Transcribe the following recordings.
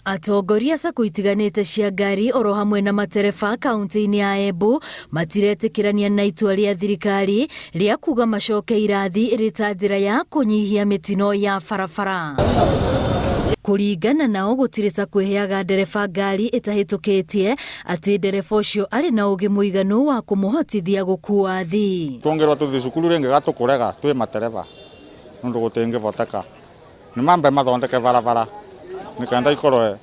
Atongoria a sacco itiganĩte cia ngari oro hamwe na matereba kaunti-inĩ ya Embu matiretĩkĩrania na itua rĩa thirikari rĩa kuga macoke irathi ĩrĩ ta njĩra ya kũnyihia mĩtino ya barabara. Kũringana nao gũtirĩ sacco ĩheaga ndereba ngari ĩtahĩtũkĩtie atĩ ndereba ũcio arĩ na ũgĩ mũiganu wa kũmũhotithia gũkua athii. Tũngĩrwo tũthiĩ cukuru rĩngĩ gatũkũrega twĩ matereba nũndũ gũtingĩvoteka. Nĩ mambe mathondeke barabara nĩ kenda ikorwe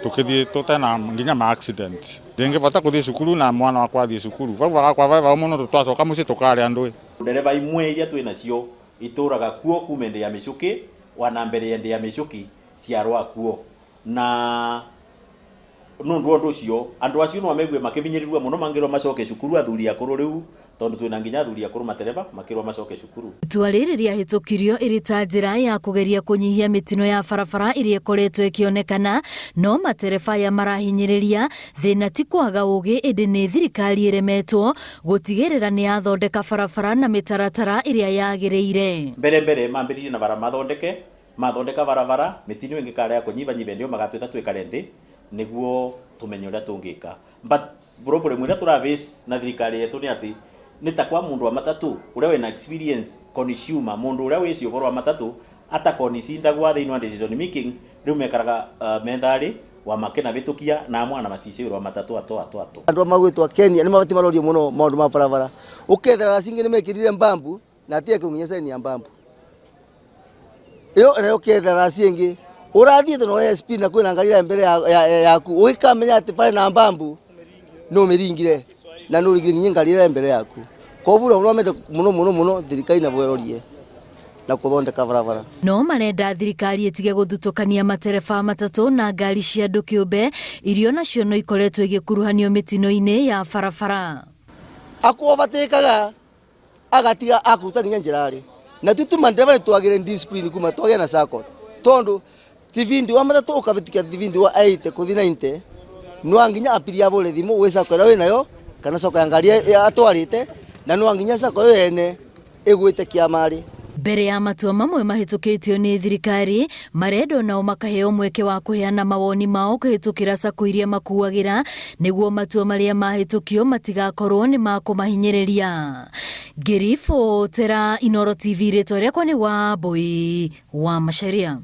tũkĩthiĩ tũtena nginya ma accident. Ndingĩvota kũthiĩ cukuru na mwana wakwa athiĩ cukuru vau agakwa ve vau mũno twacoka mũciĩ tũkarĩa ndũĩ. Ndereba imwe iria twĩ nacio itũraga kuo kuma ĩndĩ ya mĩcũkĩ wana mbere ya ĩndĩ ya mĩcũki ciarwa kuo na nundu wa undu ucio andu acio no megue makivinyiririrwa muno mangirwa macoke cukuru athuri akuru riu tondu twina nginya athuri akuru matereba makirwa macoke cukuru. Itua rĩrĩ rĩahĩtũkirio ĩrĩ ta njĩra ya kũgeria kũnyihia mĩtino ya barabara ĩrĩa ĩkoretwo ĩkĩonekana, no matereba aya marahinyĩrĩria thĩna ti kwaga ũgĩ ĩndĩ nĩ thirikari ĩremetwo gũtigĩrĩra nĩ yathondeka barabara na mĩtaratara ĩrĩa yagĩrĩire. Mbere mbere mambĩrĩrie na bara mathondeke, mathondeka barabara mĩtino ĩngĩkarega kũnyibanyiba ĩndĩ ĩyo magatwĩta twĩkare nthĩ nĩguo tũmenye ũrĩa tũngĩka. But problem ĩrĩa tũra face na thirikari yetu nĩ atĩ nĩ ta kwa mũndũ wa matatũ ũrĩa wĩna experience consumer mũndũ ũrĩa wĩci ũhoro wa matatũ atakonicindagwa thĩinĩ wa decision making rĩu mekaraga metharĩ wa makĩna vĩtũkia na mwana matici wa matatũ ato ato ato. Andũ a magwĩtwo Kenya nĩ mabatiĩ marorio mũno maũndũ ma barabara. Ũkethera cingĩ nĩ mekĩrire mbambu na atiekĩrwo nginya sign ya mbambu. Ĩyo nayo ũkethera cingĩ ũrathiĩte na ũrĩa speed na kwĩna ngari ĩrĩa mbere yaku ũgĩkamenya atĩ barĩ na mbambu no ũmĩringire na no ũringire nginya ngari ĩrĩa mbere yaku. Koguo ũrĩa mende mũno mũno mũno thirikari na bwerorie na kũthondeka barabara. No marenda thirikari ĩtige gũthutũkania matereba matatũ na ngari cia andũ kĩũmbe iria onacio no ikoretwo igĩkuruhanio mĩtino-inĩ ya barabara. Akũovatĩkaga agatiga akũruta nginya njĩra-rĩ na tu tuma ndereba nĩ twagĩre discipline kuma twagĩa na sacco tondu thibindi wa matatũ ũkavĩtũkia thibindi wa 80 kũthi 90 no nginya abiria abũre thimũ gwĩ sacco ĩrĩa wĩnayo kana sacco ya ngari atwarĩte na no nginya sacco ĩyo ene ĩgwĩte kĩama-rĩ. Mbere ya matua mamwe mahĩtũkĩtio nĩ thirikari, marendwo nao makaheo mweke wa kũheana mawoni mao kũhĩtũkĩra sacco iria makuagĩra nĩguo matua marĩa mahĩtũkio matigakorwo nĩ makũmahinyĩrĩria. Ngĩribotera Inooro TV rĩtwa rĩakwa nĩ Wambui wa Macharia.